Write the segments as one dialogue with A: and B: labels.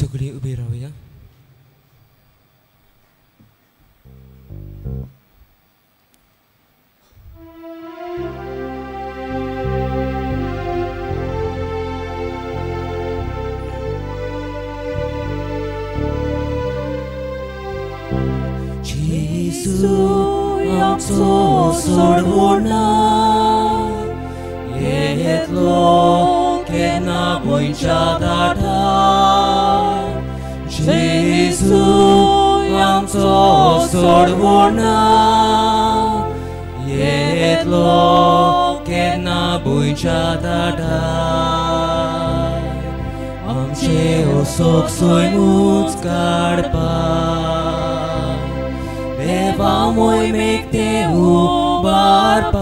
A: सगळीं उबी रावया. जेजू आमचो सोडवणा येतलो केन्ना गोंयच्या दाटार. जेजू आमचो सोडवणा येतलो केन्ना गोंयच्या दाटार. आमचे असोक सोयमूच काडपाक देवा मोहिमेक ते उबारपाक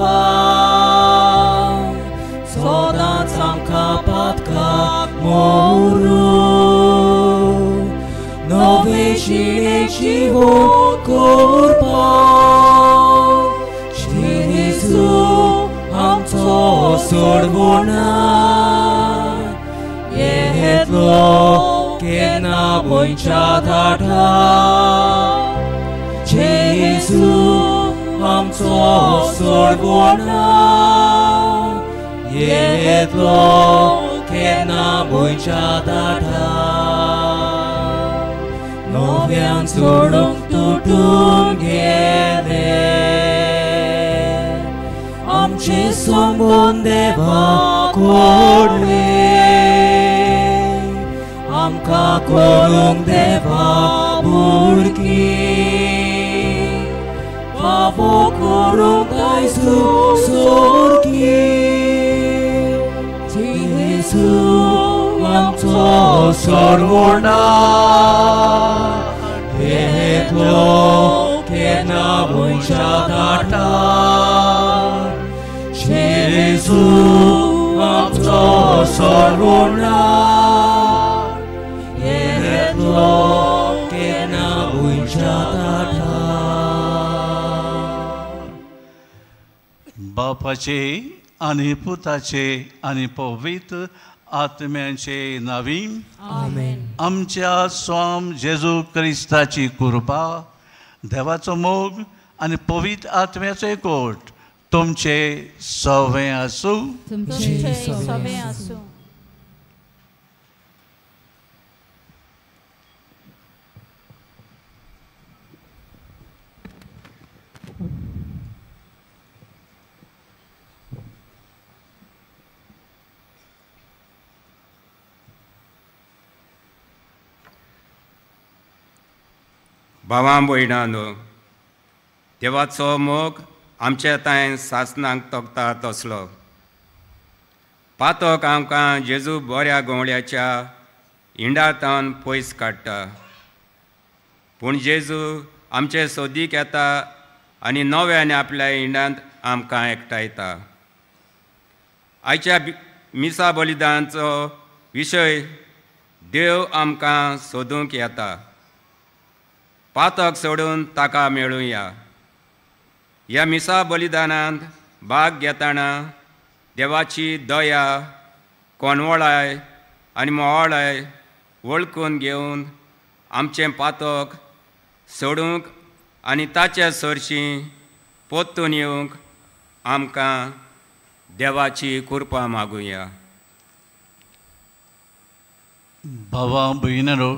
A: सदांच आमकां पातकाक मोरू नवे जिणेची हो करपाक. जेजू आमचो सोडवणा येतलो केन्ना गोंयच्या दाटार. जेजू आमचो सोडवणा येतलो केन्ना गोंयच्या दाटार. नव्यान सोडूंक तुटून गेले आमचे संबंद देवा कोडले आमकां करूंक देवा बुरकी पावो करूंक आयजू सोरकी. जेजू आमचो सोडवणा येतलो केन्ना गोंयच्या दाटार. जेजू आमचो सोडवणा येतलो केन्ना गोंयच्या दाटार.
B: बापाचे आनी पुताचे आनी पवित्र आत्म्याचे नावी
A: आमेन.
B: आमच्या स्वाम जेजू क्रिस्ताची कृपा, देवाचो मोग आनी पवित्र आत्म्याचो एकवट तुमचे सवें आसूं.
C: तुमचे सवें आसूं.
D: भावां भयणांनो, देवाचो मोग आमचे तांय सासणाक तोखता तसलो. पातक आमकां जेजू बऱ्या गवळ्याच्या इंडातान पयस काडटा, पूण जेजू आमचे सोदीक येता आनी नव्यान आपल्या इंडांत आमकां एकठांयता. आयच्या मिसा बलिदानाचो विशय देव आमकां सोदूंक येता. पातक सोडून ताका मेळुया. ह्या मिसा बलिदानांत भाग घेतना देवाची दया, कोणवळाय आनी मोवाळाय वळखून घेवन आमचें पातक सोडूंक आनी ताचे सरशीं परतून येवंक आमकां देवाची कृपा मागुया.
B: भावा भयणींनो,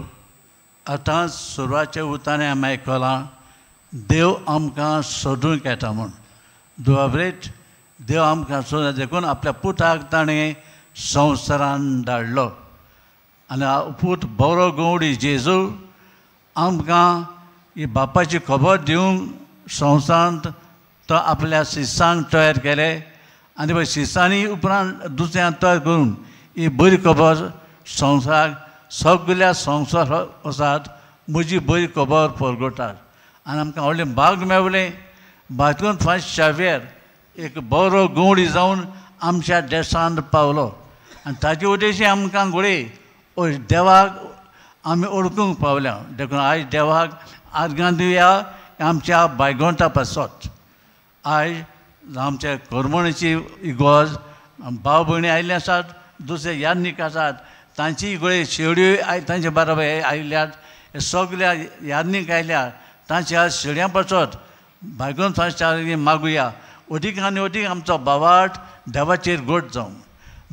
B: आतां सुरवाचे उताने आमी आयकलां देव आमकां सोदूंक येता म्हूण. दुबावरेट देव आमकां सोदता देखून आपल्या पुताक ताणें संवसारान धाडलो आनी पूत बरो गवडी जेजू आमकां ही बापाची खबर दिवंक संवसारांत तो आपल्या शिसांक तयार केले आनी पळय शिसांनी उपरांत दुसऱ्यांक तयार करून ही बरी खबर संवसाराक सगल्या संवसार आसात म्हजी बरी खबर परगटात. आनी आमकां व्हडलें भाग मेवलें. बातून फास्ट शावेर एक बरो गवळी जावन आमच्या देशांत पावलो आनी ताजे उद्देशी आमकां घोडये देवाक आमी ओळखूंक पावल्या. देखून आयज देवाक आर्गां दिवया आमच्या बायगोंटा पासत. आयज आमच्या करमणीची इगोर्ज भाव भयणी आयिल्ले आसात, दुसरे यादनीक आसात, तांची गोळे शेवड्यो तांचे बराबर आयल्यात सगल्या यादनीक आयल्या तांच्या शेड्यां पासत भायगोन फांच्या मागुया अदीक आनी अदीक आमचो भावार्थ देवाचेर गोट जावं.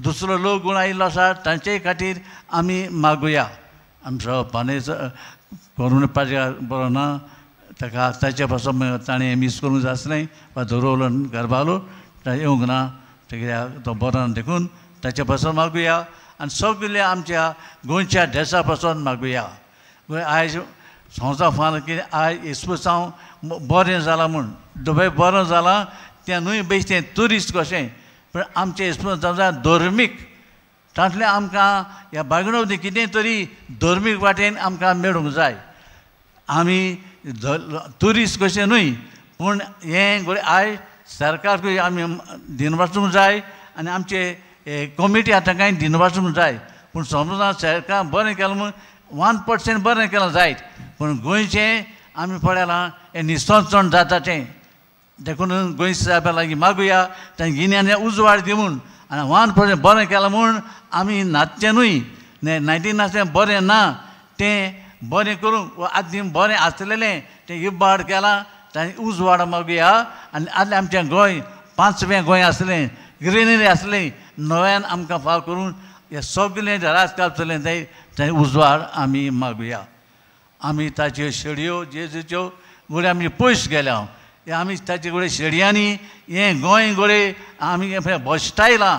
B: दुसरो लोक गुण आयिल्लो आसा तांचे खातीर आमी मागुया. आमचो पानेचो करून पाज्या बरो ना ताका ताचे पासून ताणें मीस करूंक जाय आसलें वा दवरलो गरबालो येवंक ना कित्याक तो बरो ना देखून ताचे पासून मागुया आनी सगल्या आमच्या गोंयच्या देसा पासून मागुया. आयज संवसार फान कितें आयज इस्पुसांव बरें जालां म्हूण दुबय बरें जालां तें न्हय बेश्टें ट्युरिस्ट कशें पूण आमचें इस्पुसांव जावं धर्मीक तातूंतलें आमकां ह्या बागणवती कितें तरी धर्मीक वाटेन आमकां मेळूंक जाय. आमी ट्युरिस्ट कशें न्हय पूण हें गोळे आयज सरकारकूय आमी दिन वाचूंक जाय आनी आमचे कमिटी आतां कांय दिन वाचूंक जाय. पूण समजा सरकार बरें केलां म्हूण 1% बरें केलां जायत पूण गोंयचें आमी पळयलां हें निसणसण जाता तें देखून गोंय साहेबा लागीं मागुया तांकां गिन्यान उजवाड दिवन आनी 1% बरें केलां म्हूण आमी नाचचें न्हय 99 बरें ना तें बरें करूंक वा आदीं बरें आसलेलें तें इबाड केलां तांणी उजवाड मागुया. आनी आदलें आमचें गोंय पांचवें गोंय आसलें ग्रिनरी आसलें नव्यान आमकां फाव करून हें सगलें राजकारण चल्लें तें तें उजवाड आमी मागुया. आमी ताच्यो शेडयो जेजूच्यो गोळे आमी पयस गेल्या हे आमी ताचे गोळे शेडयांनी हें गोंय गोळे आमी भश्टायलां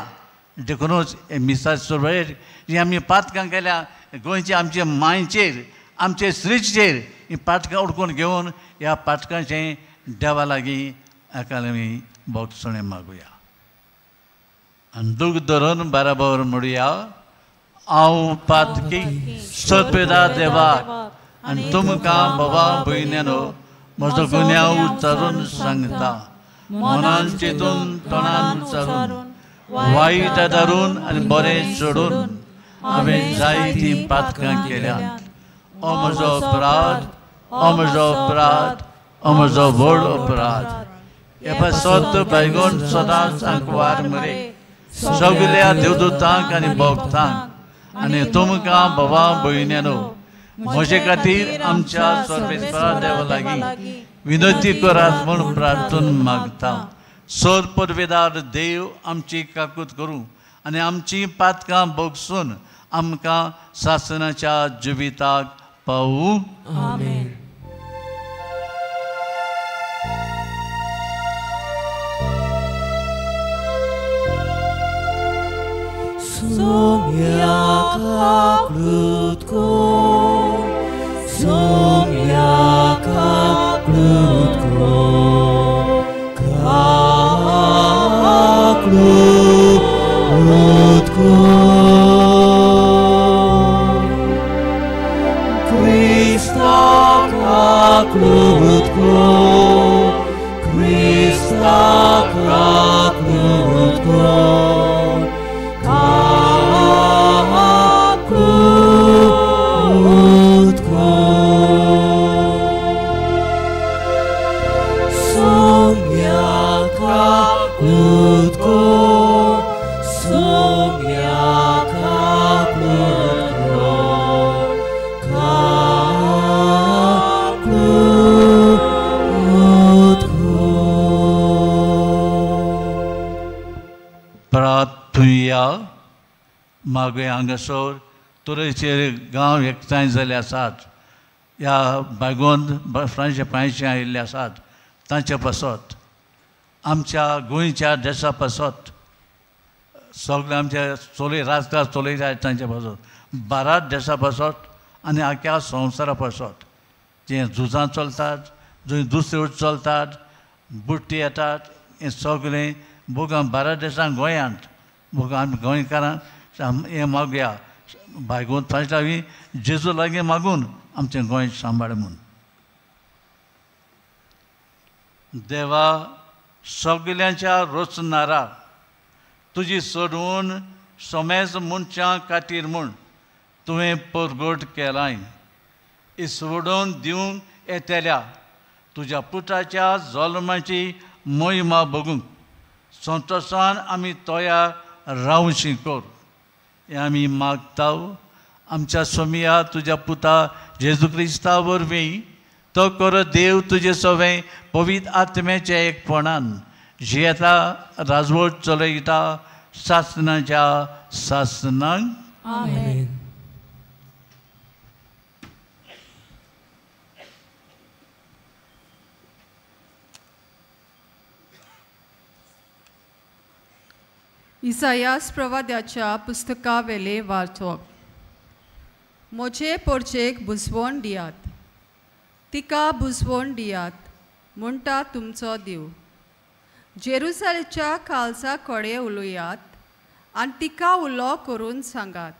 B: देखुनूच हे मिसा सुरवेर ही आमी पातकां केल्या गोंयचे आमचे मांयचेर आमचे स्त्रीचेर ही पातकां उडकून घेवन ह्या पातकांचें देवा लागीं एका आमी भोगसणें मागुया. आनी दूख धरून बराबर म्हणुया हांव पातकी सोदपेदा देवाक आनी तुमकां बाबा भयण्यानो म्हजो गुन्यांव उच्चारून सांगता मनान चिंतून तोंडान उच्चारून वायट धरून आनी बरें सोडून हांवें जायतीं पातकां केल्यांत. ओ म्हजो अपराध, ओ म्हजो अपराध, ओ म्हजो व्हड अपराध. हे पासत बायगोन सदांच आंकवार मरे सगल्या देवदूतांक आनी भक्तांक आनी तुमकां बाबा भयण्यानो म्हजे खातीर आमच्या सर्वेस्परा देवा लागीं विनंती करात म्हूण प्रार्थना मागता. सर परवेदार देव आमची काकूत करूं आनी आमची पातकां भोगसून आमकां सासणाच्या जिविताक पावूं.
A: आमेन.
B: मागूया हांगासर तरेचे गांव एकठांय जाल्ले आसात ह्या बायगोन फ्रांचे पांयशे आयिल्ले आसात तांचे पासत आमच्या गोंयच्या देशा पासत सगळे आमचे चलय राजकारण चलयता तांचे पासत भारत देशा पासत आनी आख्या संवसारा पासत जे झुजां चलतात जंय दुसऱ्यो चलतात बुट्टी येतात हें सगळें बोगां भारत देशांत गोंयांत बोगां आमी गोंयकारां हें मागया बायगोन फाटलावी जेजू लागीं मागून आमचें गोंय सांबाळ म्हूण. देवा सगल्यांच्या रचणारा तुजी सोडून समेज मनशां खातीर म्हूण तुवें परगट केलाय इसवडून दिवंक येतल्या तुज्या पुताच्या जल्माची महिमा बगूंक संतोशान आमी तयार रावशी कर. हें आमी मागता. आमच्या सोमिया तुज्या पुता जेजू क्रिस्ता वरवीं तो कर देव तुजे सवें पवित्र आत्म्याच्या एकपणान जियेता राजवट चलयता सासनाच्या सासनाक.
C: आमेन.
E: इसायास प्रवाद्याच्या पुस्तकावेले वाचप. म्हजे पोरचेक बुजवण दियात, तिका बुजवण दियात म्हणटा तुमचो देव. जेरुसलेच्या काळजा कडेन उलयात आनी तिका उलो करून सांगात,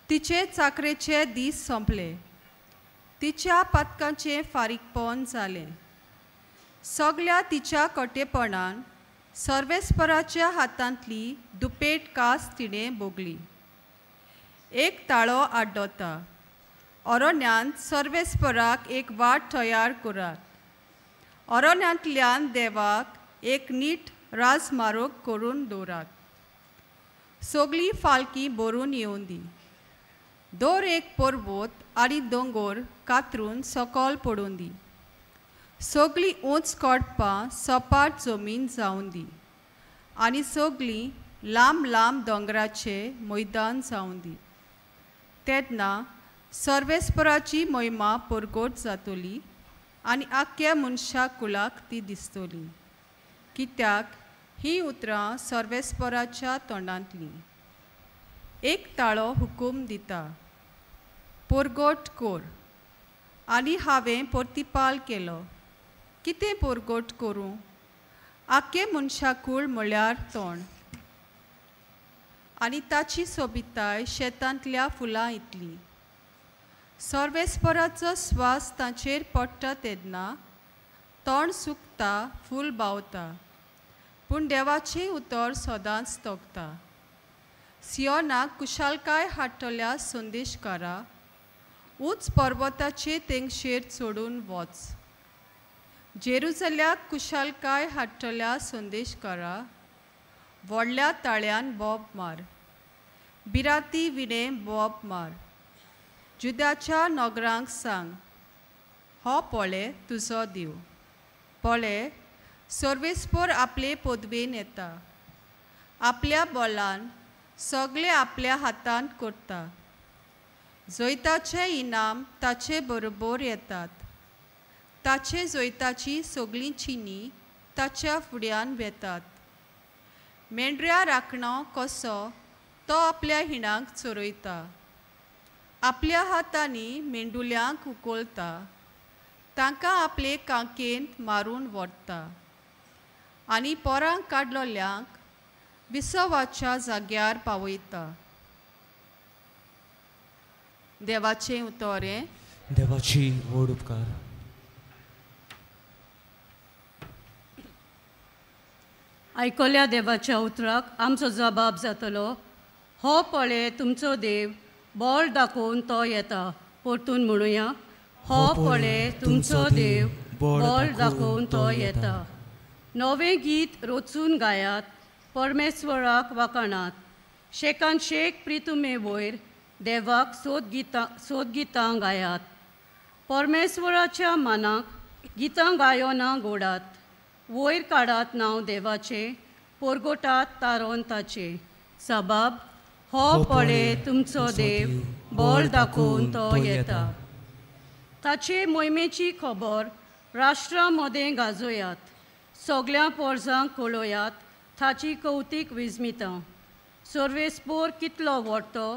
E: तिचे चाकरेचे दीस सोंपले, तिच्या पातकांचें फारीकपण जालें. सगल्या तिच्या कटेपणान सर्वेस्पराच्या हातांतली दुपेट कास तिणें भोगली. एक ताळो आड्डता, अरण्यांत सर्वेस्पराक एक वाट तयार करात, अरण्यांतल्यान देवाक एक नीट राजमार्ग करून दवरात. सगळीं फालकी भरून येवंदी, दर एक पर्वत आनी दोंगर कातरून सकयल पडूं दी, सगळीं उंच कडपां सपाट जमीन जावं दी आनी सगळीं लांब लांब दोंगराचे मैदान जावं दी. तेन्ना सर्वेस्पराची महिमा परगट जातली आनी आख्ख्या मनशा कुळाक ती दिसतली, कित्याक हीं उतरां सर्वेस्पराच्या तोंडांतलीं. एक ताळो हुकूम दिता, परगट कर, आनी हांवें प्रतिपाल केलो. कितें परगट करूं? आख्खें मनशाकूळ म्हळ्यार तोंड आनी ताची सोबिताय शेतांतल्या फुलां इतली. सर्वेस्पराचो स्वास ताचेर पडटा तेन्ना तोंड सुकता, फूल बावता, पूण देवाचें उतर सदांच तगता. सियोनाक कुशालकाय हाडटल्या संदेशकारा, उंच पर्वताचे तेंगशेर चडून वच. जेरुजल्याक कुशालकाय हाडटल्या संदेशकारा, व्हडल्या ताळ्यान बोब मार, बिराती विणें बोब मार. जुद्याच्या नगरांक सांग, हो पळय तुजो देव, पळय सर्वेस्पर आपले पदवेन येता, आपल्या बोलान सगळे आपल्या हातान करता. जैताचे इनाम ताचे बरोबर येतात, ताचे जैताची सगळीं चिन्नी ताच्या फुड्यान वेतात. मेंढऱ्या राखणो कसो तो आपल्या हिणांक चरयता, आपल्या हातांनी मेंडुल्यांक उखलता, तांकां आपले कांकेंत मारून व्हरता आनी पोरांक काडलोल्यांक विसवाच्या जाग्यार पावयता. देवाचें उतर हें.
A: देवाची व्हड उपकार.
F: आयकल्या देवाच्या उतराक आमचो जबाब जातलो, हो पळय तुमचो देव, बोल दाखोवन तो येता. परतून म्हणुया, हो पळय तुमचो देव, बोल दाखोवन तो येता. नवें गीत रचून गायात, परमेश्वराक वाखाणात, शेकान शेक प्रितुमे वयर देवाक सोद गितां गायात. परमेश्वराच्या मानाक गितां गायोना गोडात, वयर काडात नांव देवाचें, परगोटात तारोन ताचें. सबाब, हो पळय तुमचो देव, बोल दाखोवन तो येता. ताचे मोहिमेची खबर राष्ट्रा मदें गाजोयात, सगळ्या पोरजांक कळोयात ताची कवतीक विजमितां. सर्वेस्पोर कितलो व्हडतो,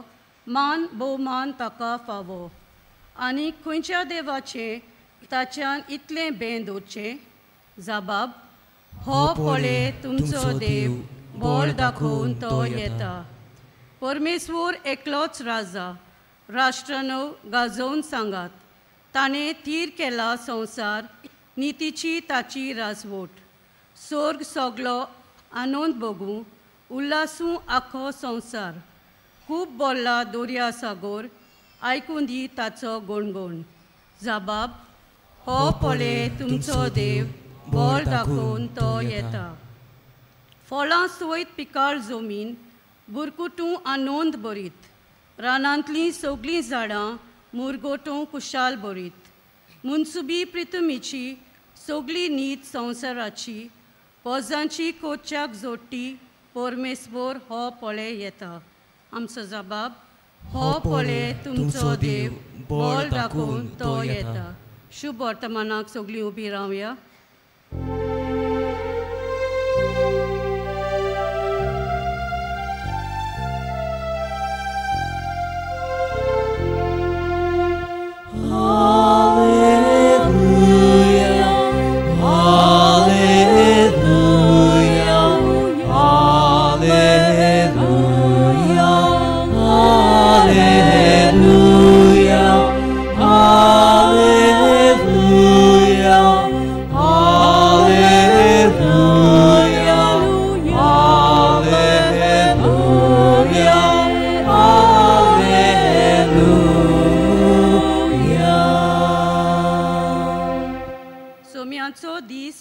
F: मान भोवमान ताका फावो, आनी खंयच्या देवाचें ताच्यान इतलें बें दवरचें. जबाब, हो पळय तुमचो देव, बोल दाखोवन तो येता. परमेश्वर एकलोच राजा, राष्ट्रानो गाजोवन सांगात, ताणें थीर केला संवसार, नितीची ताची राजवट. सोर्ग सगलो आनंद भोगूं, उल्हासूं आखो संवसार. खूब बोल्ला दर्या सागोर, आयकून दी ताचो गणगण. जबाब, हो पळय तुमचो देव, बोल दाखोवन तो येता. फळां सयत पिकाळ जमीन, बुरकुटूं आनंद बरीत, रानांतलीं सगळीं झाडां मुरगोटूं कुशाल बरीत, मुनसुबी प्रितमीची सगळी नीत संवसाराची, पोजांची कोच्याक जोडटी परमेस्वर हो पळे येता. आमचो जबाब, हो पळे तुमचो देव बळ दाखोवन तो येता. शुभ वर्तमानाक सगळीं उबी रावया.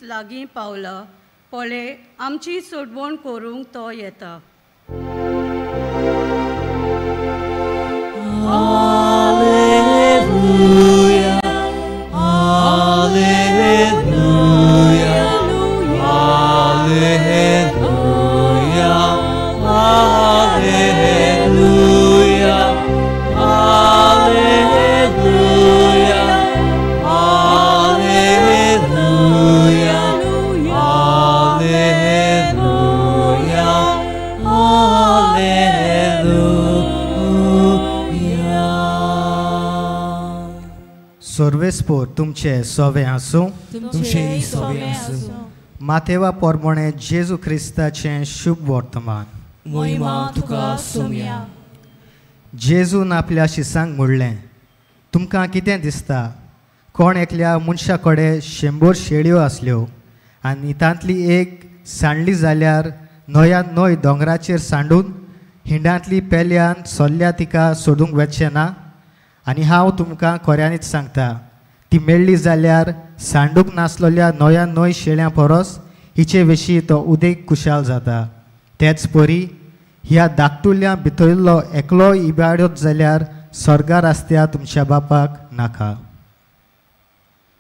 F: लागीं पावला, पळे आमची सोडवण करूंक तो येता.
A: Hallelujah, hallelujah, hallelujah, hallelujah, hallelujah, hallelujah, hallelujah, hallelujah.
G: सर्वेस्पोर तुमचे सोवे आसूं,
A: तुमचे सोवे आसूं.
G: मातेवा पोरमोणे जेजू क्रिस्ताचें शुभ वर्तमान.
A: मोहिमा तुका सोम्या.
G: जेजून आपल्या शिसांक म्हणलें, तुमकां कितें दिसता? कोण एकल्या मनशा कडेन 100 शेळयो आसल्यो आनी तांतली एक सांडली जाल्यार न्हंयान न्हंय दोंगराचेर सांडून हिंडांतली पेल्यान सोल्ल्या तिका सोदूंक वचचें ना? आनी हांव तुमकां खऱ्यांनीच सांगता, ती मेळ्ळी जाल्यार सांडूंक नासलेल्या न्हंयान न्हंय शेळ्यां परस हिचे विशीं तो उदेक खुशाल जाता. तेच परी ह्या धाकटुल्या भितरलो एकलो इबाडत जाल्यार स्वर्गार आसत्या तुमच्या बापाक नाका.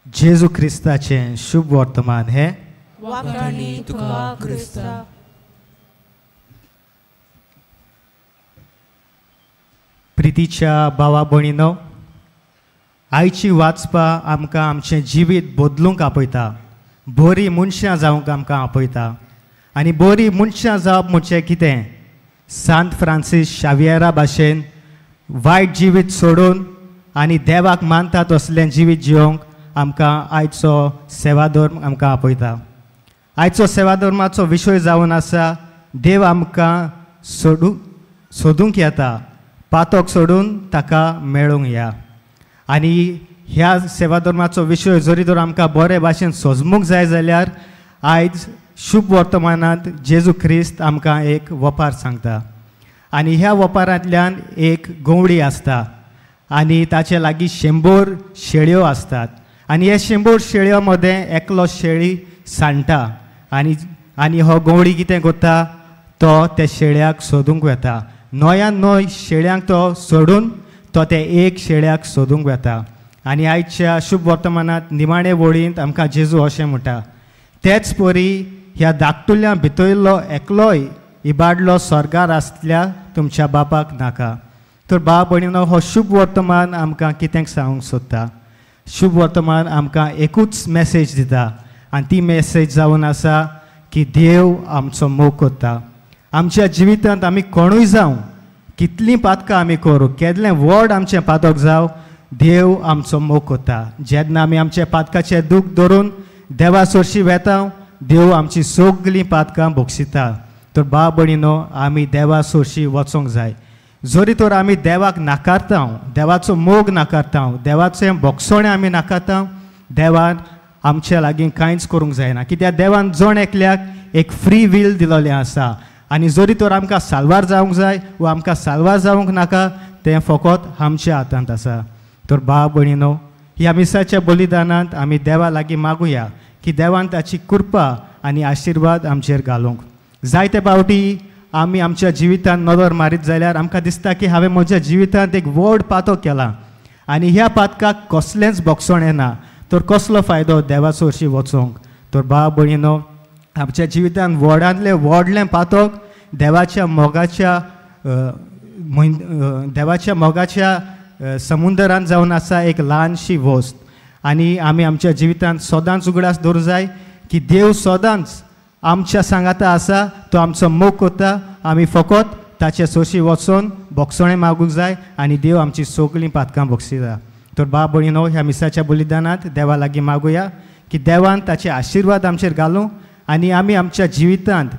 G: जेजू क्रिस्ताचें शुभ वर्तमान हें.
A: वाखाणी तुका क्रिस्ता.
G: प्रितीच्या भावा भयणीनो, आयची वाचपा आमकां आमचें जिवीत बदलूंक आपयता, बरीं मनशां जावंक आमकां आपयता. आनी बरीं मनशां जावप म्हणजे कितें? सांत फ्रांसीस शावियरा भाशेन वायट जिवीत सोडून आनी देवाक मानता तसलें जिवीत जिवंक आमकां आयचो सेवाधर्म आमकां आपयता. आयचो सेवाधर्माचो विशय जावन आसा, देव आमकां सोदूंक येता, पातक सोडून ताका मेळूंक या. आनी ह्या सेवाधर्माचो विशय जरी तर आमकां बरे भाशेन सोजमूंक जाय जाल्यार आयज शुभ वर्तमानांत जेजू क्रिस्त आमकां एक वपार सांगता. आनी ह्या वपारांतल्यान एक गवळी आसता आनी ताचे लागीं 100 शेळयो आसतात. आनी ह्या 100 शेळयो मदें एकलो शेळी सांडटा आनी आनी हो गवळी कितें करता, तो त्या शेळ्याक सोदूंक वता. न्हंयान न्हंय शेळ्यांक तो सोडून तो ते एक शेळ्याक सोदूंक वता. आनी आयच्या शुभ वर्तमानांत निमाणे वळींत आमकां जेजू अशें म्हणटा, तेच परी ह्या धाकटुल्या भितरलो एकलोय इबाडलो स्वर्गार आसल्या तुमच्या बापाक नाका. तर भाव भयणीनो, हो शुभ वर्तमान आमकां कितें सांगूंक सोदता? शुभ वर्तमान आमकां एकूच मॅसेज दिता आनी ती मॅसेज जावन आसा की देव आमचो मोग करता. आमच्या जिवितांत आमी कोणूय जावं, कितलीं पातकां आमी करूं, केदलें व्हड आमचें पातक जावं, देव आमचो मोग करता. जेन्ना आमी आमच्या पातकाचें दूख धरून देवा सोरशी वेता, देव आमची सगळीं पातकां भोगशिता. तर भाव भयणीनो, आमी देवा सोरशी वचोंक जाय. जरी तर आमी देवाक नाकारता, देवाचो मोग नाकारता, देवाचें भोगसणें आमी नाकारता, देवान आमच्या लागीं कांयच करूंक जायना. कित्याक देवान जण एकल्याक एक फ्री will दिलोलें आसा. आनी जरी तर आमकां साल्वार जावंक जाय वा आमकां साल्वार जावंक नाका, तें फकत आमच्या हातांत आसा. तर भाव भयणीनो, ह्या मिसाच्या बलिदानांत आमी देवा लागीं मागुया की देवान ताची कृपा आनी आशिर्वाद आमचेर घालूंक. जायते फावटी आमी आमच्या जिवितांत नदर मारीत जाल्यार आमकां दिसता की हांवें म्हज्या जिवितांत एक व्हड पातक केलां आनी ह्या पातकाक कसलेंच बोगसण येना, तर कसलो फायदो देवा सोरशी वचोंक. तर भाव भयणीनो, आमच्या जिवितांत व्हडांतलें व्हडलें पातक देवाच्या मोगाच्या देवाच्या मोगाच्या समुंदरांत जावन आसा एक ल्हानशी वस्त. आनी आमी आमच्या जिवितांत सदांच उगडास दवरूंक जाय की देव सदांच आमच्या सांगाता आसा, तो आमचो मोग करता. आमी फकत ताचे सोशी वचोन बोगसणें मागूंक जाय आनी देव आमची सगळीं पातकां बोगसिता. तर भाव भयणीनो, ह्या मिसाच्या बलिदानांत देवा लागीं मागुया की देवान ताचे आशिर्वाद आमचेर घालूं आनी आमी आमच्या जिवितांत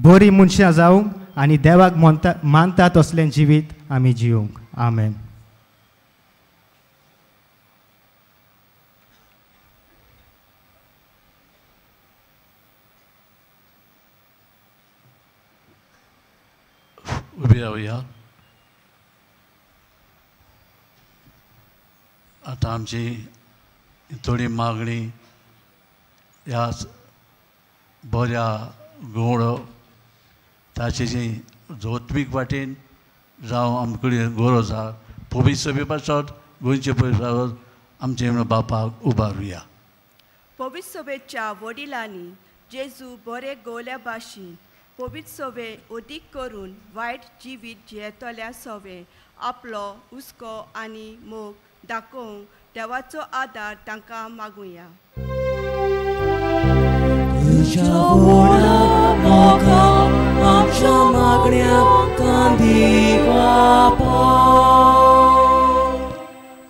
G: बरीं मनशां जावंक आनी देवाक मानता तसलें जिवीत आमी जिवंक. आमेन.
B: उबी रावया. आतां आमची थोडी मागणी ह्या बऱ्या गोवळो ताची जी जोत्मीक वाटेन जावं आमकडे गरज आसा पवित्र सभे पासत गोंयचे पयस आमचे बापाक उबारुया.
H: पवित्र सभेच्या वडिलांनी जेजू बरे गोवल्या भाशेन पवित्र सभे अदीक करून वायट जिवीत जियेतल्या सवे आपलो हुस्को आनी मोग दाखोवंक देवाचो आदार तांकां मागुया.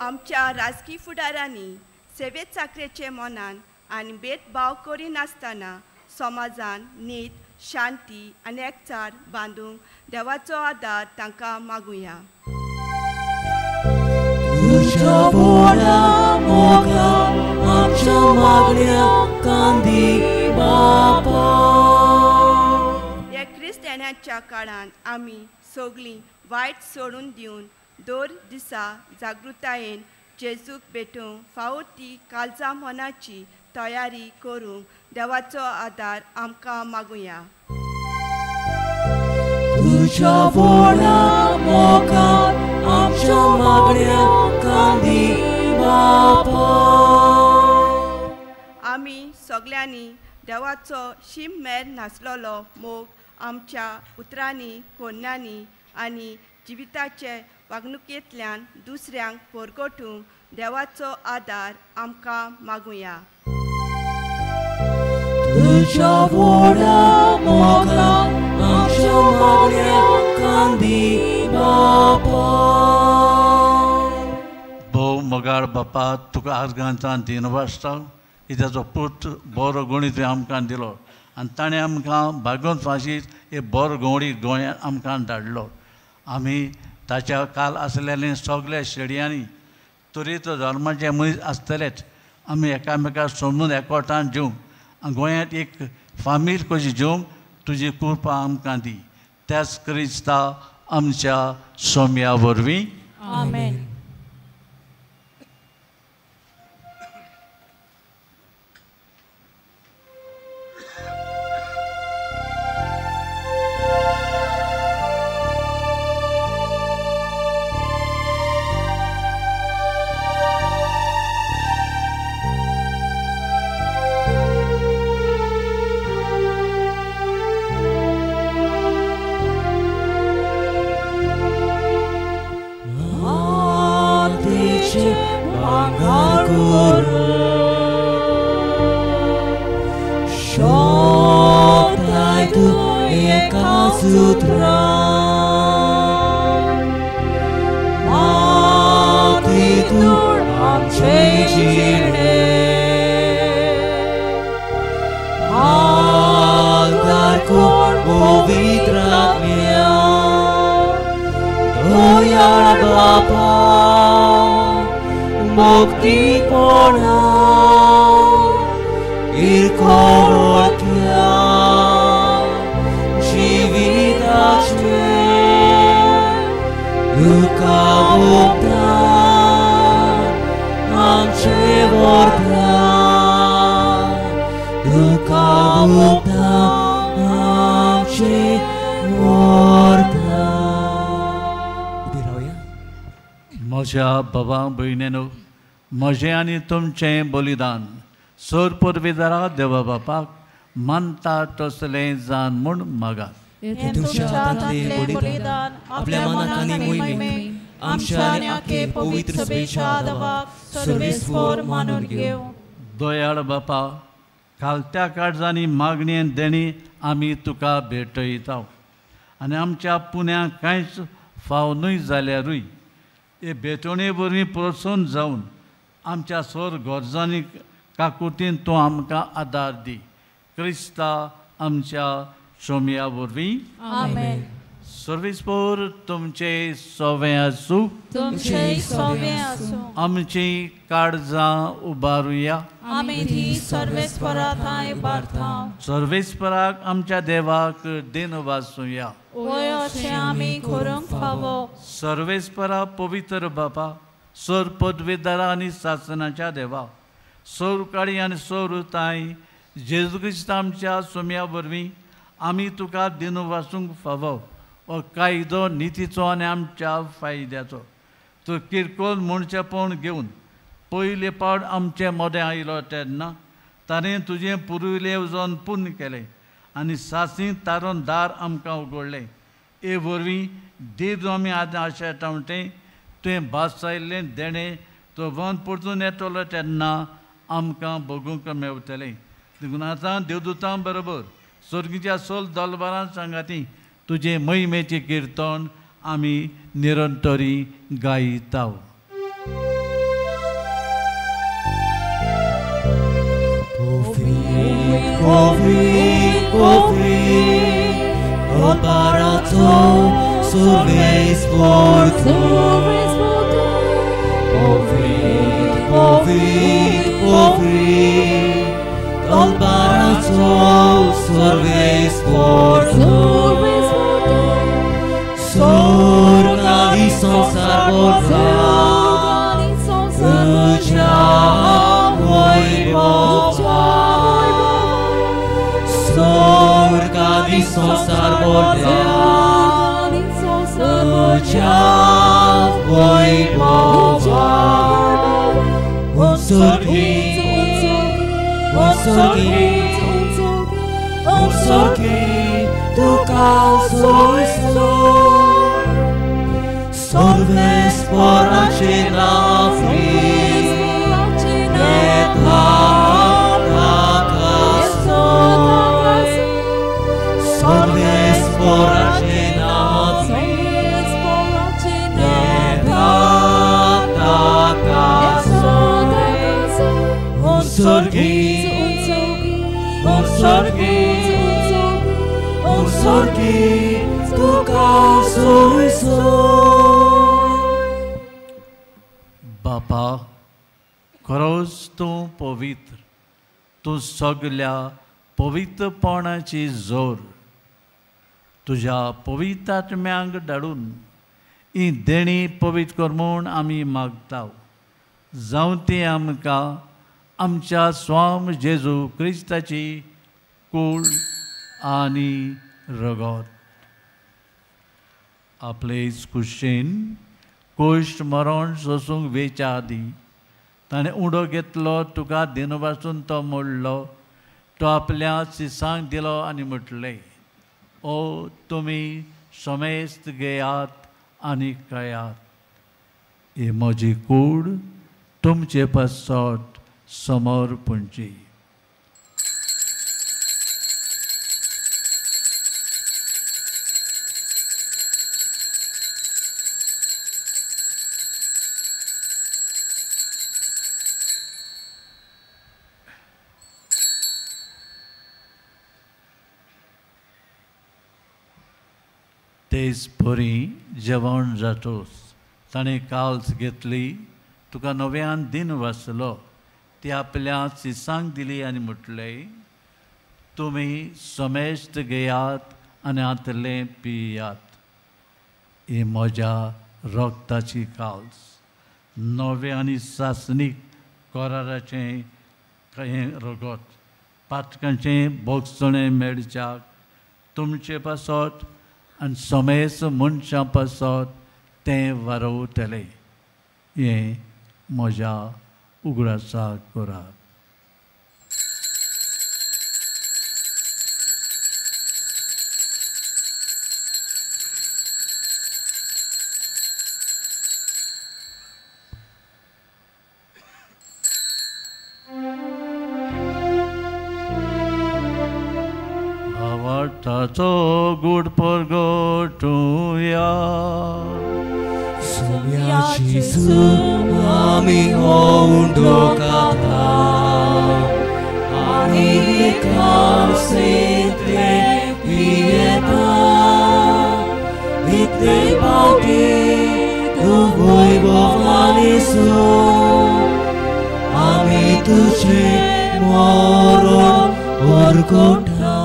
H: आमच्या राजकी फुडारांनी सेवे चाकरेचे मनान आनी भेदभाव करिनासतना समाजान नीत, शांती आनी एकचार बांदूंक देवाचो आदार तांकां मागुया. ह्या क्रिस्तांच्या काळान आमी सगळीं वायट सोडून दिवन दर दिसा जागृतायेन जेजूक भेटूंक फावो ती काळजा मनाची तयारी करूंक देवाचो आदार आमकां मागुया. आमी सगळ्यांनी देवाचो शीम मेर नासलेलो मोग आमच्या उतरांनी, कोन्यांनी आनी जिविताचे वागणुकेंतल्यान दुसऱ्यांक परगटूंक देवाचो आदार आमकां मागुया.
B: भोव मोगाळ बापा, तुका आज गांचान 3 वाजता की ताचो पूत बरो गणीत तुवें आमकां दिलो आनी ताणें आमकां बागोवन फाशीत एक बरो गवळी गोंयांत आमकां धाडलो. आमी ताच्या काल आसलेले सगल्या शेडयांनी तरी तो धर्माचे मनीस आसतलेच. आमी एकामेकाक समजून एकवटान जेवंक आनी गोंयांत एक फामील कशी जेवंक तुजी कृपा आमकां दी. त्याच क्रिस्ता आमच्या सोम्या वरवीं.
A: आमेन.
I: Duka upta amche
A: व्हरता. उबी रावया.
B: म्हज्या बाबा भयणीनो, म्हजें आनी तुमचें बलिदान सोर पुर्विदारा देवा बापाक मानता तसलें जान म्हूण मागात.
A: तुमच्या हातांतलें बलिदान आपल्या मनाक आनी मोहिमेक आमच्या आनी आखे पवित्र सभेच्या देवाक सर्वेस्पोर मानून घेवं.
B: दयाळ बापा, खालत्या काळजांनी मागणी देणी आमी तुका भेटयता आनी आमच्या पुण्याक कांयच फाव न्हय जाल्यारूय हे भेटवणे वरवीं प्रोत्साहन जावन आमच्या सोर गरजांनी काकुतीन तूं आमकां आदार दी. क्रिस्ता आमच्या सोमया वरवीं.
C: आमेन.
B: सर्वेस्पोर तुमचे सोवें आसूं.
C: तुमचे सोवें आसूं.
B: आमची काळजां उबारुया.
C: आमी ती सर्वेस्परा थांय उबारता.
B: सर्वेस्पराक आमच्या देवाक दिन वासूया.
C: वय अशें आमी करूंक फावो.
B: सर्वेस्परा पवित्र बापा, सोर पदवेदारा आनी सासनाच्या देवा, सोर काळी आनी सोर ताय जेजू क्रिस्त आमच्या सोम्या वरवीं आमी तुका दिन वासूंक फावो हो कायदो नितीचो आनी आमच्या फायद्याचो. तूं किरकोळ म्हणचेपण घेवन पयले पावट आमचे मदें आयलो तेन्ना ताणें तुजें पुर्विल्लें वचोन पुण्य केलें आनी सासी तारून दार आमकां उगडलें. हे वरवीं देव आमी आतां आशेता म्हणटें तुवें भासायल्लें देणें तो वन परतून येतलो तेन्ना आमकां भोगूंक मेवतलें. देखून आतां देवदूतां बरोबर स्वर्गीच्या सोल दलबारां सांगाती तुजें महिमेचें किर्तन आमी निरंतरी गायता. बापा, खरोच तूं पवित्र, तूं सगल्या पवित्रपणाची जोर. तुज्या पवित्र आत्म्यांक धाडून ही देणी पवित्र कर म्हूण आमी मागता. जावं ती आमकां आमच्या स्वाम जेजू क्रिस्ताची कूड आनी रगत. आपले कुशेन कोश्ट मरण सोसूंक वेच्या आदीं ताणें उडो घेतलो, तुका दिनवासून तो मोडलो, तो आपल्या शिसांक दिलो आनी म्हटलें, ओ तुमी समेस्त घेयात आनी खायात, ही म्हजी कूड तुमचे पासत समर्पणची. तेच परी जेवण जातोस ताणें काल्स घेतली, तुका नव्यान दिन वाचलो, ती आपल्या शिसांक दिली आनी म्हटलें, तुमी समेस्त घेयात आनी हातलें पियात, ही म्हज्या रक्ताची काल्स, नवें आनी सासणीक कराराचें हें रगत, पातकांचें भोगसणें मेळच्याक तुमचे पासत आनी समेस्त मनशां पासत तें वारवतलें. हें म्हज्या उगडासाक करात. ताचो गूढ परगटुया.
A: सुम्या जेजू आमी हो उंडो खाता आनी कासेंतले पियेता. इतले पावटी तूं वैभवान आमी तुजें मरण परगटा.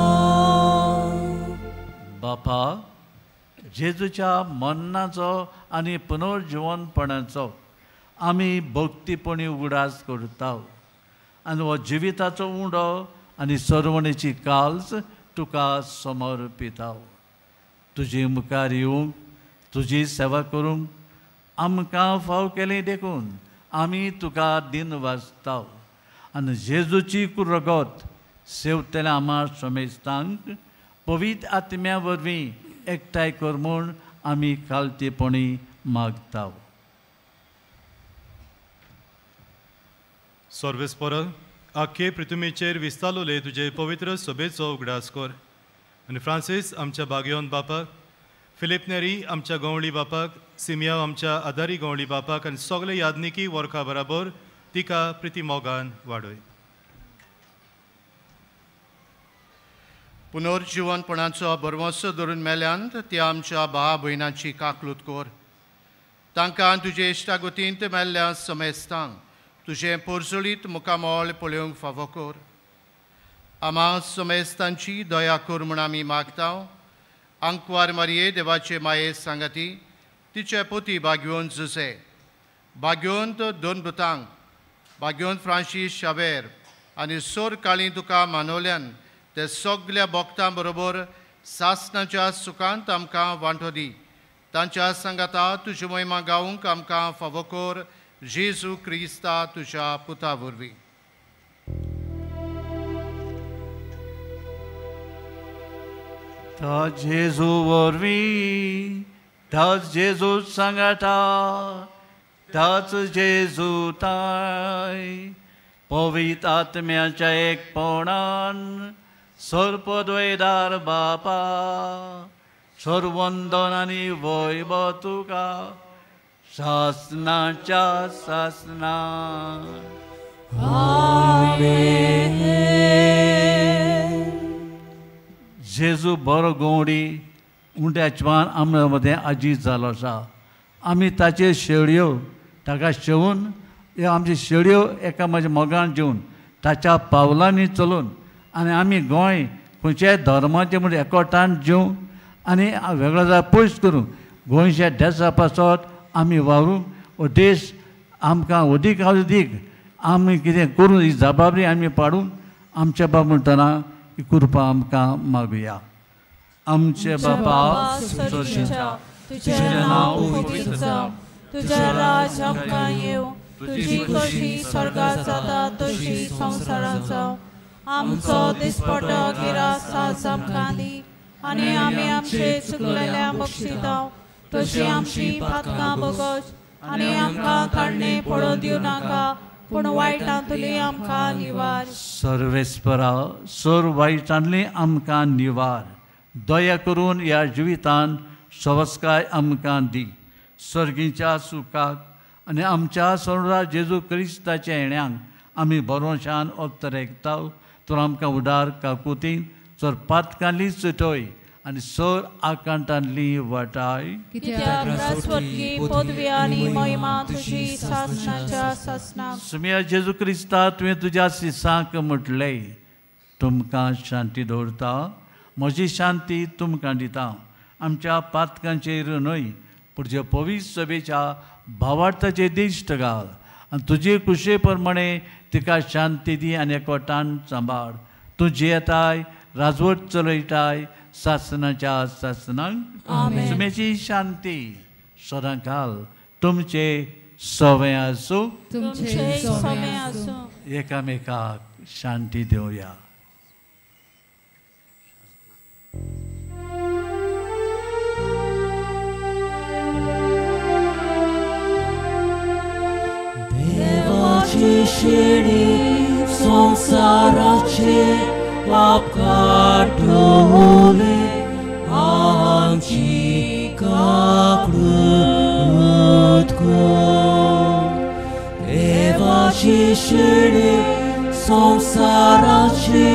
B: बापा, जेजूच्या मरणाचो आनी पुनर्जिवनपणाचो आमी भक्तीपणी उगडास करता आनी हो जिविताचो उंडो आनी सरवणेची काल्स तुका समर्पिता. तुजे मुखार येवंक, तुजी सेवा करूंक आमकां फाव केली देखून आमी तुका दिन वाचता. आनी जेजूची रगत सेवतल्या आमा समेस्तांक पवित्र आत्म्या वरवीं एकठांय कर म्हूण आमी खालतेपणी मागता.
I: सर्वेस्पर, आख्खे पृथ्वीचेर विस्तारलोले तुजे पवित्र सभेचो उगडास कर आनी फ्रांसीस आमच्या बागयोन बापाक, फिलीप नेरी आमच्या गवळी बापाक, सिमिया आमच्या आदारी गवळी बापाक आनी सगळे यादनिकी वर्खा बराबर तिका प्रिती मोगान वाडय.
J: पुनर्जिवनपणाचो भरवंसो धरून मेल्यांत त्या आमच्या भाव भयणांची काकलूत कर. तांकां तुजे इश्टागतींत मेल्ल्या समेस्तांक तुजें पोरजोळीत मुखामळ पळोवंक फावो कर. आमा समेस्तांची दया कर म्हूण आमी मागता. आंकवार मारये देवाचे माये सांगाती तिचे पोती बाग्योन जुसे, बाग्योंत दोन भुतांक, बाग्योन फ्रांसीस शावेर आनी सोर काळी तुका मानवल्यान ते सगल्या भक्तां बरोबर सासणाच्या सुखांत आमकां वांटो दी. तांच्या सांगाता तुजी महिमा गावंक आमकां फावो कर, जेजू क्रिस्ता तुज्या पुता वरवीं.
B: त्या जेजू वरवीं, त्याच जेजू सांगाता, त्याच जेजू ताय पवित्र आत्म्याच्या एकपणान सर्पद्वैदार बापा सर्वंदन आनी वैभव तुका सासनाच्या सासना.
A: आमेन.
B: जेजू बरो गवडी उंड्या च्वान आमच्या मदें आजी जालो आसा. आमी ताचे शेळयो ताका शेवून ह्यो आमच्यो शेळयो एका म्हज्या मोगान जेवन ताच्या पावलांनी चलून आनी आमी गोंय खंयच्याय धर्माचें म्हण एकवटान जेवं आनी वेगळो जाल्यार पयस करूं गोंयच्या देसा पासत आमी वावरूंक हो देश आमकां अदीक अदीक आमी कितें करूं ही जबाबदारी आमी पाडून आमच्या बाब म्हणटना ही कृपा आमकां मागुया. आमचे बापा
C: तुजें नांव पवित्र जावं, तुजें राज आमकां येवं, तुजी खोशी स्वर्गात जाता तशी संवसारांत जावं. आमचो दिसपटो गिरास आज आमकां दी आनी आमी आमचे चुकलेल्या बक्षिता तशी आमची पातकां बगोश आनी आमकां काडणे पडोवन दिवं नाका, पूण वायटांतली आमकां निवार.
B: सर्वेस्परा, सर वायटांतली आमकां निवार. दया करून ह्या जिवितान सवस्काय आमकां दी. सर्गीच्या सुखाक आनी आमच्या सर्वरा जेजू क्रिस्ताच्या येण्यांक आमी बरोशान अवतरेकता. तर आमकां उदार काकुतीन सर पातकांली सुटय आनी सर आकांतांतली वाटाय. सुमिया जेजू क्रिस्ता, तुवें तुज्या सिसांक म्हटलें, तुमकां शांती दवरता, म्हजी शांती तुमकां दिता. आमच्या पातकांचेर न्हय पूण जे पवित्र सभेच्या भावार्थाचे दिश्ट घाल आनी तुजे कुशे प्रमाणे तिका शांती दी आनी एकवटान सांबाळ. तूं जियेताय राजवट चलयताय सासनाच्या सासनाक. सुमेची शांती सदांकाल तुमचे सवय आसूं. एकामेकाक शांती दिवया.
A: देवाची शिडी संसाराचे पाप काडटले आमची काकूट कर. देवाची शिडी संसाराचे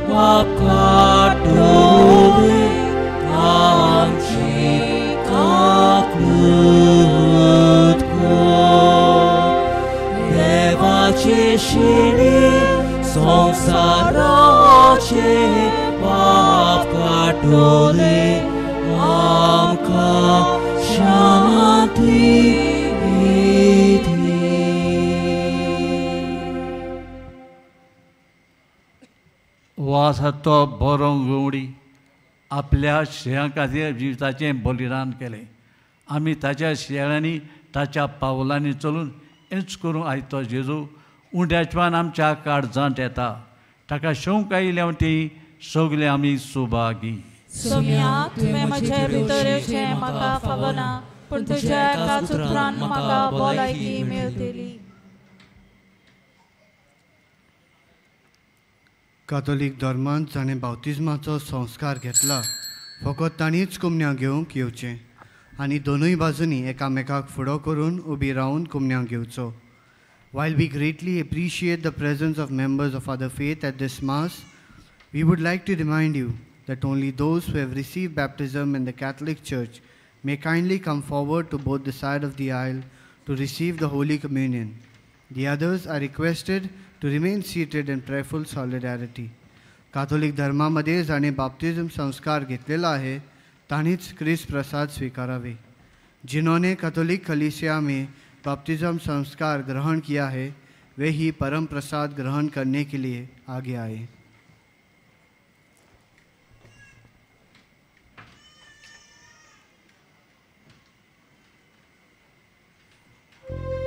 A: पाप काडटले आमची काकूट कर. देवाची शिडी संसाराचे पाप काडटले आमकां शांती दी.
B: आसा तो बरो गवडी आपल्या श्रेयां खातीर जिविताचें बलिदान केलें. आमी ताच्या शेळ्यांनी ताच्या पावलांनी चलून हेंच करूं आयज तो जेजू उंड्याच्यान आमच्या काळजांत येता. ताका शोंक आयिल्ल्या ती सगळे आमी सुभागी.
C: सोम्या, तुवें म्हजे भितर येवचें म्हाका फावना, पूण तुज्या एकाच उतरान म्हाका भलायकी मेळटली.
J: कातोलीक धर्मांत जाणें बाप्तिज्माचो संस्कार घेतला फकत तांणीच कुमन्या घेवंक येवचें आनी दोनूय बाजूंनी एकामेकाक फुडो करून उबी रावन कुमन्या घेवचो. While we greatly appreciate the presence of members of other faith at this Mass, we would like to remind you that only those who have received baptism in the Catholic Church may kindly come forward to both the side of the aisle to receive the Holy Communion. The others are requested to remain seated in prayerful solidarity. Catholic धर्मामध्ये जाणे बाप्तिज्म संस्कार घेतलेला आहे तांणीच क्रिस्त प्रसाद स्वीकारावे. जिन्होंने Catholic कलीसिया में बाप्तिज्म संस्कार ग्रहण किया है वे ही परम प्रसाद ग्रहण करने के लिए आगे आए.
A: Thank you.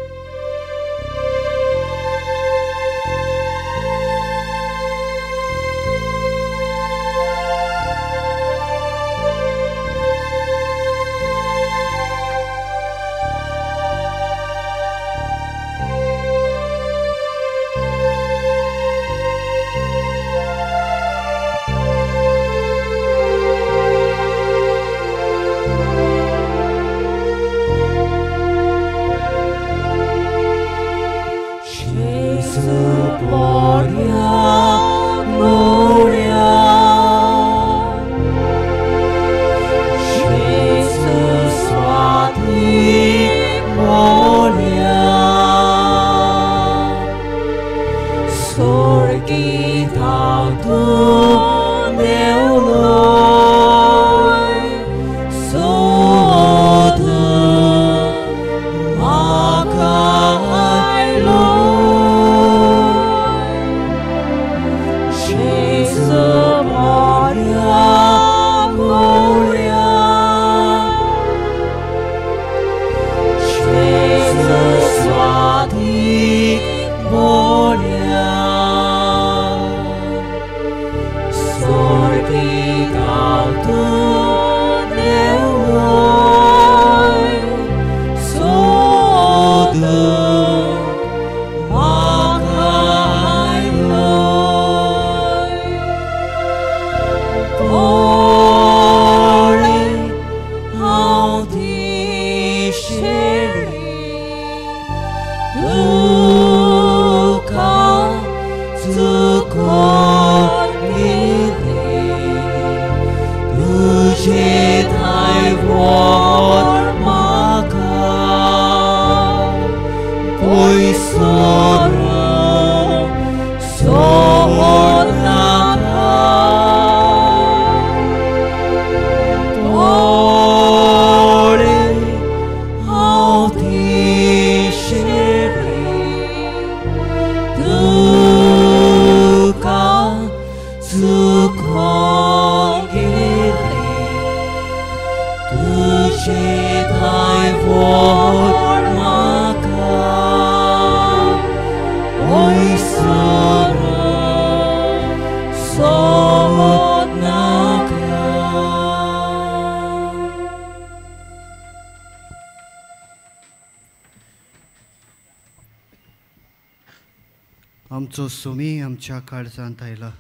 K: आमचो सुमी आमच्या काळजांत आयला.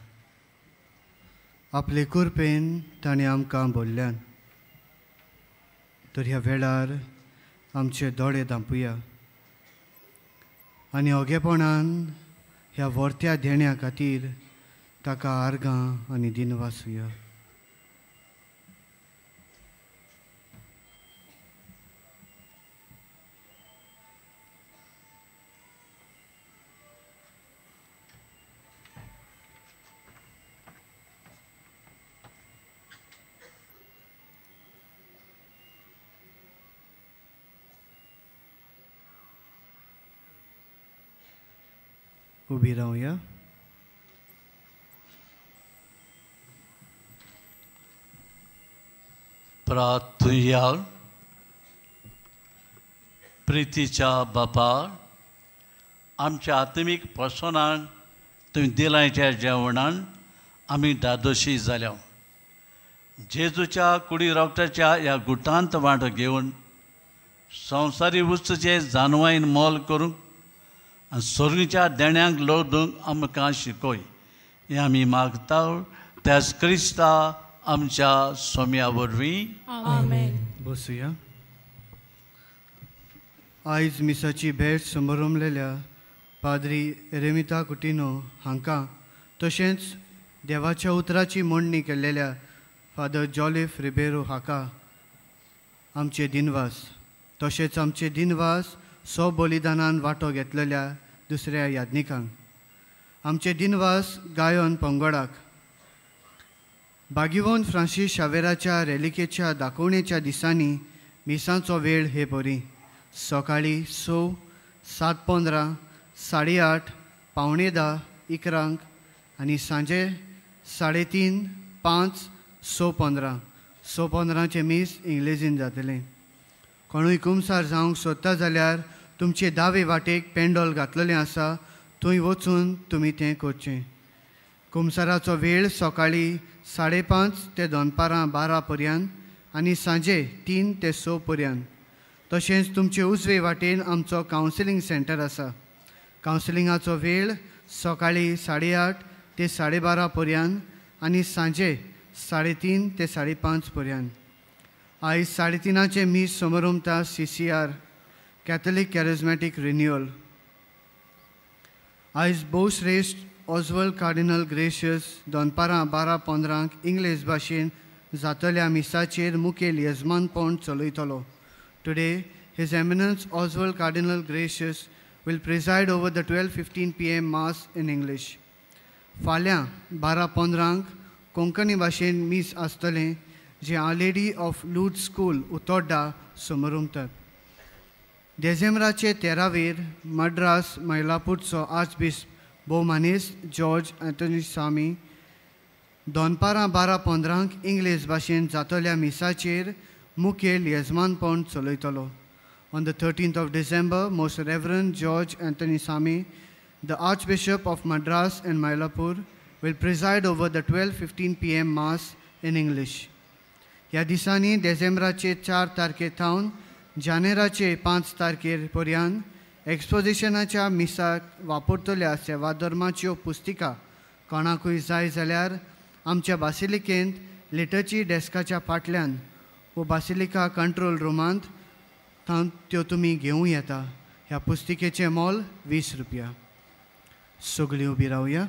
K: आपले कृपेन ताणें आमकां बोल्ल्यान. तर ह्या वेळार आमचे दोळे धांपुया आनी ओगेपणान ह्या वर्त्या देण्या खातीर ताका आर्गां आनी दिनवासुया. उबी रावया.
B: प्रार्थुया. प्रितीच्या बापा, आमच्या आत्मीक पोसणान तुवें दिलांच्या जेवणान आमी दादोशी जाल्या. जेजूच्या कुडी रोगटाच्या ह्या गुटांत वांटो घेवन संवसारी वस्तूचें जानवायन मोल करूंक आनी सोर्गीच्या देण्यांक लोदूंक आमकां शिकय हें आमी मागता त्याच क्रिस्ता आमच्या सोम्या वरवीं.
C: आमेन.
K: बसुया. आयज मिसाची भेट समरमलेल्या पाद्री रेमिता कुटिनो हांकां तशेंच देवाच्या उतराची मांडणी केल्लेल्या फादर जॉलिफ रिबेरो हाका आमचे दिनवास. तशेंच आमचे दिनवास सो बलिदानान वांटो घेतलेल्या दुसऱ्या याज्ञिकांक. आमचे दिनवास गायन पंगडाक. बागिवोन फ्रांसीस शावेराच्या रेलिकेच्या दाखोवणेच्या दिसांनी मिसांचो वेळ हे परी सकाळीं 6, 7:15, 8:30, 9:45, 11 आनी सांजे 3:30, 5, 6:15. 6:15चें मीस इंग्लेजीन जातलें. कोणूय कुमसार जावंक सोदता जाल्यार तुमचे दावे वाटेक पेंडोल घातलेलें आसा, थंय वचून तुमी तें करचें. कुमसाराचो वेळ सकाळीं 5:30 ते दनपारां 12 पर्यंत आनी सांजे 3 ते 6 पर्यंत. तशेंच तुमचे उजवे वाटेन आमचो कावन्सिलींग सेंटर आसा. कावन्सिलिंगाचो वेळ सकाळीं 8:30 ते 12:30 पर्यंत आनी सांजे 3:30 ते 5:30 पर्यंत. आयज 3:30चें मीस समरमता CCR Catholic charismatic renewal. आयज भोवश्रेश्ठ ऑजवल कार्डिनल ग्रेशियस दनपारां 12:15 इंग्लीश भाशेन जातल्या मिसाचेर मुखेल यजमानपण चलयतलो. Today his eminence Oswald cardinal Gracias will preside over the 12:15 PM mass in English. फाल्यां 12:15 कोंकणी भाशेन मीस आसतलें जें our lady of Lourdes school Utorda समरुमतात. देझेंब्राचे 13वेर मड्रास मैलापूरचो आर्चबिस्प भोवमानेस्त जॉर्ज अँथनी स्वामी दनपारां 12:15 इंग्लीश भाशेन जातल्या मिसाचेर मुखेल यजमानपण चलयतलो. On the 13th of December, Most Reverend George Anthony Sami, the Archbishop of Madras and Mylapore, will preside over the 12:15 PM Mass in English. ह्या दिसांनी देझेंब्राचे 4 तारखे थावन जानेराचे 5 तारखेर पर्यंत एक्सपोजिशनाच्या मिसाक वापरतल्या सेवाधर्माच्यो पुस्तिका कोणाकूय जाय जाल्यार आमच्या बासिलिकेंत लिटर्जी डेस्काच्या फाटल्यान वो बासिलिका कंट्रोल रुमांत थावन त्यो तुमी घेवं येता. ह्या पुस्तिकेचें मोल 20 रुपया. सगळीं उबी रावया.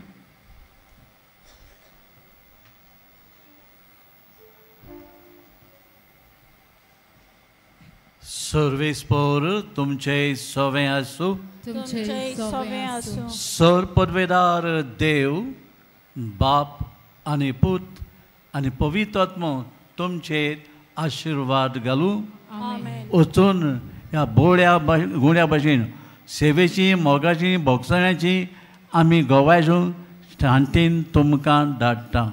B: सर्वेस्पोर तुमचे सवें आसूं.
C: तुमचे सवें आसूं.
B: सर पदवेदार देव बाप आनी पूत आनी पवित्र आत्मो तुमचेर आशिर्वाद घालूं. वचून ह्या बोळ्या गुण्या भाशेन सेवेची मोगाची भोगसण्याची आमी गोवायजून शांतीन तुमकां धाडटा.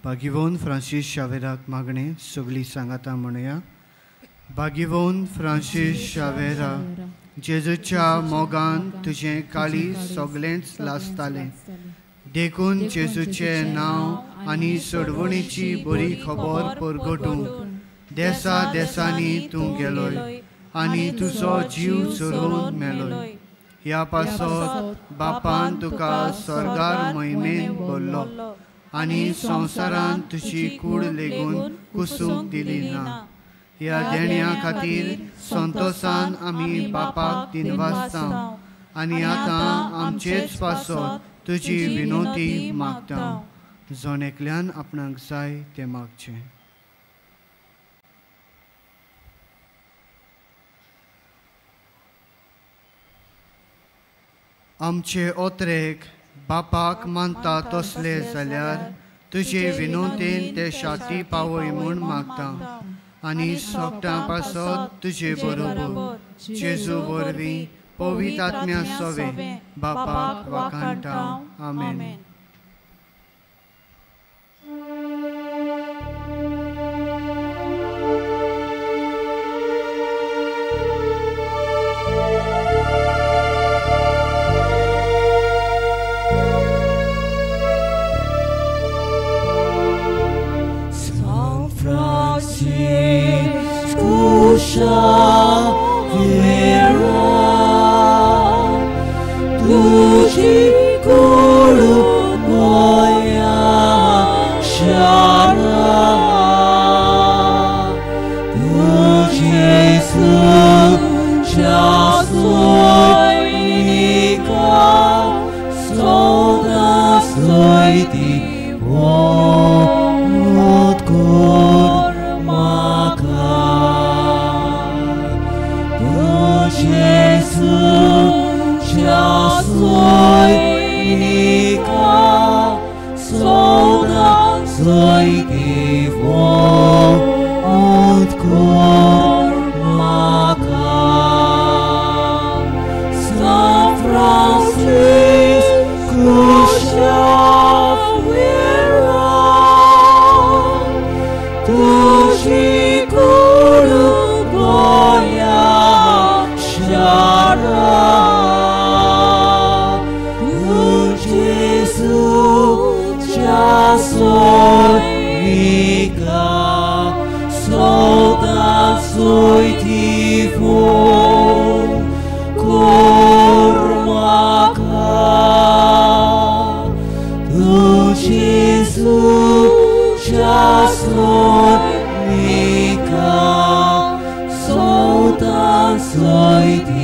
K: बागिवोन फ्रांसीस शावेराक मागणें सगळीं सांगाता म्हणया. बागिवोन फ्रांसीस शावेरा, जेजूच्या मोगान तुजें काळीज सगळेंच लासतालें, देखून जेजूचें नांव आनी सोडवणीची बरी खबर परगटूंक देसा देसांनी तूं गेलोय आनी तुजो जीव चोरून मेलोय. ह्या पासत बापान तुका स्वर्गार मोहिमेन भरलो आनी संवसारान तुजी कूड लेगून कुसूंक दिली ना. ह्या देण्या खातीर संतोसान आमी बापाक दिनवासता आनी आतां आमचेच पासत तुजी विनोती मागता. जण एकल्यान आपणाक जाय तें मागचें. आमचे ओत्रेक बापाक मानता तसले जाल्यार तुजे विनोतीन ते शाती पावय म्हूण मागता आनी सोगटां पासत तुजे बरोबर जेजू वरवीं पवित्र आत्म्या सवे बापाक वाखाणटा. आमेन.
A: Soy.